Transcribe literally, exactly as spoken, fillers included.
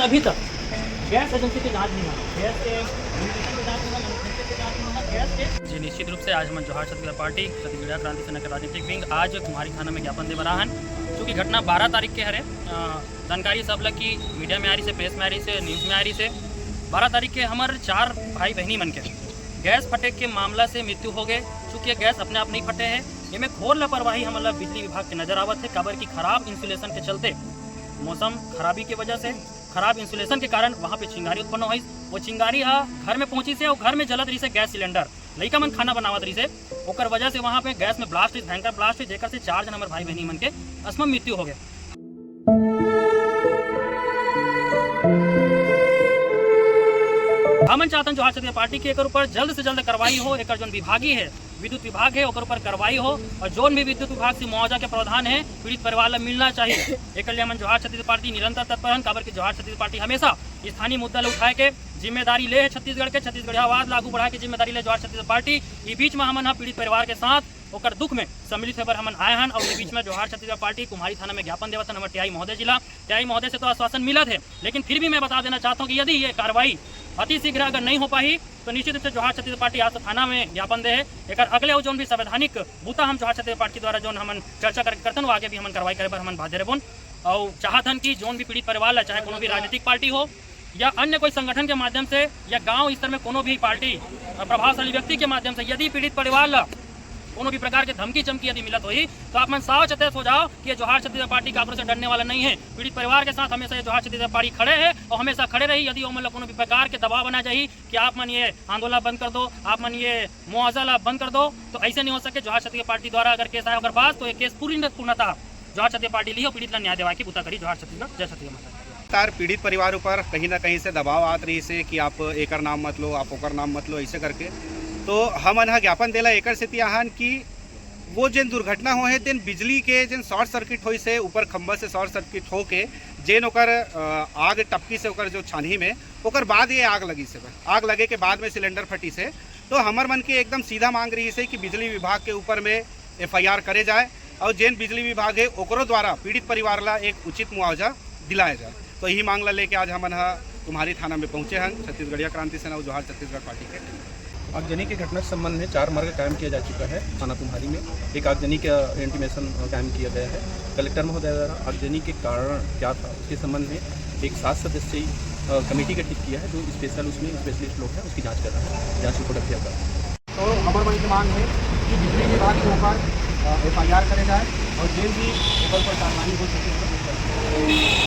अभी तक gas agency के जांच नहीं हुआ, गैस के लुब्रिकेशन के जांच नहीं हुआ, मैन्युफैक्चर के जांच नहीं हुआ, गैस के जी, निश्चित रूप से आज हमन जोहार छत्तीसगढ़ पार्टी, छत्तीसगढ़िया क्रांति सेना के राजनीतिक विंग आज कुम्हारी थाना में ज्ञापन दे बर आहन। चूँकि घटना बारह तारीख के हरे, अ, जानकारी सब लग कि मीडिया में आ रही से, प्रेस में आ रही से, न्यूज़ में आ रही से। बारह तारीख के हमर चार भाई बहनी मन के गैस फटे के मामला से मृत्यु हो गए। चूँकि ये गैस अपने आप नहीं फटे हैं, एमे घोर लापरवाही हमन ला बिजली विभाग के नजर आवत है, काबर कि खराब इंसुलेशन के चलते, मौसम खराबी के वजह से, खराब इंसुलेशन के कारण वहाँ पे चिंगारी उत्पन्न होइस। वो चिंगारी हा घर में पहुँचिस हे और घर में जलत रहिस हे गैस सिलेंडर, लइका मन खाना बनावत रहिस हे, ओकर वजह से वहाँ पे गैस में ब्लास्ट होइस, भयंकर ब्लास्ट होइस, जेकर से चार झन हमर भाई बहनी मन के असमम मृत्यु हो गए। हमन चाहतन जोहार छत्तीसगढ़ पार्टी के एकर ऊपर जल्द से जल्द कार्रवाई हो, एकर जोन विभागी है, विद्युत विभाग है, ओकर ऊपर कार्रवाई हो और जोन भी विद्युत विभाग से मुआवजा के प्रावधान है, पीड़ित परिवार ला मिलना चाहिए। एकर लिए हमन जोहार छत्तीसगढ़ पार्टी निरंतर तत्पर हन, काबर कि जोहार छत्तीसगढ़ पार्टी हमेशा स्थानीय मुद्दा ला उठाए के जिम्मेदारी ले है छत्तीसगढ़ के, छत्तीसगढ़ियावाद ला आगू बढ़ाए के जिम्मेदारी ले जोहार छत्तीसगढ़ पार्टी। ई बीच में हमन ह पीड़ित परिवार के साथ ओकर दुख में सम्मिलित होए बर हमन आए हन और ये बीच में जोहार छत्तीसगढ़ पार्टी कुम्हारी थाना में ज्ञापन देवत हन हमर टीआई महोदय जी ला। टीआई महोदय से तो आश्वासन मिलत है, लेकिन फिर भी मैं बता देना चाहता हूँ कि यदि ये कार्रवाई अति शीघ्र अगर नहीं हो पाही तो निश्चित रूप से जोहार छत्तीसगढ़ पार्टी आज तो थाना में ज्ञापन दे है। एकर अगले अउ जोन भी संवैधानिक बूता हम जोहार छत्तीसगढ़ पार्टी द्वारा जोन हमन चर्चा करके करथन, वो आगे भी हमन कार्रवाई करे बर हमन बाध्य रहबोन। और चाहत हन कि जोन भी पीड़ित परिवार ला, चाहे कोनो भी राजनीतिक पार्टी हो या अन्य कोई संगठन के माध्यम से या गांव स्तर में कोनो भी पार्टी, अ, प्रभावशाली व्यक्ति के माध्यम से यदि पीड़ित परिवार ला कोनो भी प्रकार के धमकी चमकी यदि मिलत होही, तो आप मन साव चेत हो जाओ कि ये जोहार छत्तीसगढ़ पार्टी काकरो से डरने वाला नहीं है। पीड़ित परिवार के साथ हमेशा ये जोहार छत्तीसगढ़ पार्टी खड़े है और हमेशा खड़े रही। यदि ओमन ला कोनो भी प्रकार के दबाव बनाए जाही कि आप मन ये आंदोलन बंद कर दो, आप मन ये मुआवजा ला बंद कर दो, तो ऐसे नहीं हो सके। जोहार छत्तीसगढ़ पार्टी द्वारा अगर केस आए ओकर बाद, तो ये केस पूरी पूर्णतः जोहार छत्तीसगढ़ पार्टी लिही और पीड़ित ला न्याय दिवाए के बूता करी। जोहार छत्तीसगढ़, जय छत्तीसगढ़ माता। लगातार पीड़ित परिवार ऊपर कहीं ना कहीं से दबाव आत रहिस हे कि आप एकर नाम मत लो, आप ओकर नाम मत लो, ऐसे करके। तो हमन ह ज्ञापन देला एकर सेती आहन कि वो जेन दुर्घटना होहे, तेन बिजली के जेन शॉर्ट सर्किट होइस हे, ऊपर खंभा से शॉर्ट सर्किट होके जेन ओकर, अ, आग टपकिस हे ओकर जो छानही में, ओकर बाद ये आग लगिस हे। आग लगे के बाद में सिलेंडर फटिस हे। तो हमर मन के एकदम सीधा मांग रहिस हे कि बिजली विभाग के ऊपर में एफआईआर करे जाए और जेन बिजली विभाग है ओकरो द्वारा पीड़ित परिवार ला एक उचित मुआवजा दिलाया जाए। तो यही मांग ला लेके आज हमन ह कुम्हारी थाना में पहुंचे हन, छत्तीसगढ़िया क्रांति सेना और जोहार छत्तीसगढ़ पार्टी के। आगजनी के घटना के संबंध में चार मर्ग कायम किया जा चुका है थाना कुम्हारी में। एक आगजनी का इंटीमेशन कायम किया गया है। कलेक्टर महोदय द्वारा आगजनी के कारण क्या था, उसके संबंध में एक सात सदस्यीय, अ, कमेटी गठित किया है, जो स्पेशल उसमें स्पेशलिस्ट लोग हैं, उसकी जांच कर रहा है, जांच रिपोर्ट अभी आता है। तो हमर मन के मांग है कि बिजली विभाग के ऊपर, अ, एफआईआर करे जाए और जेन भी ओकर ऊपर कार्रवाई हो सके, ओकर ऊपर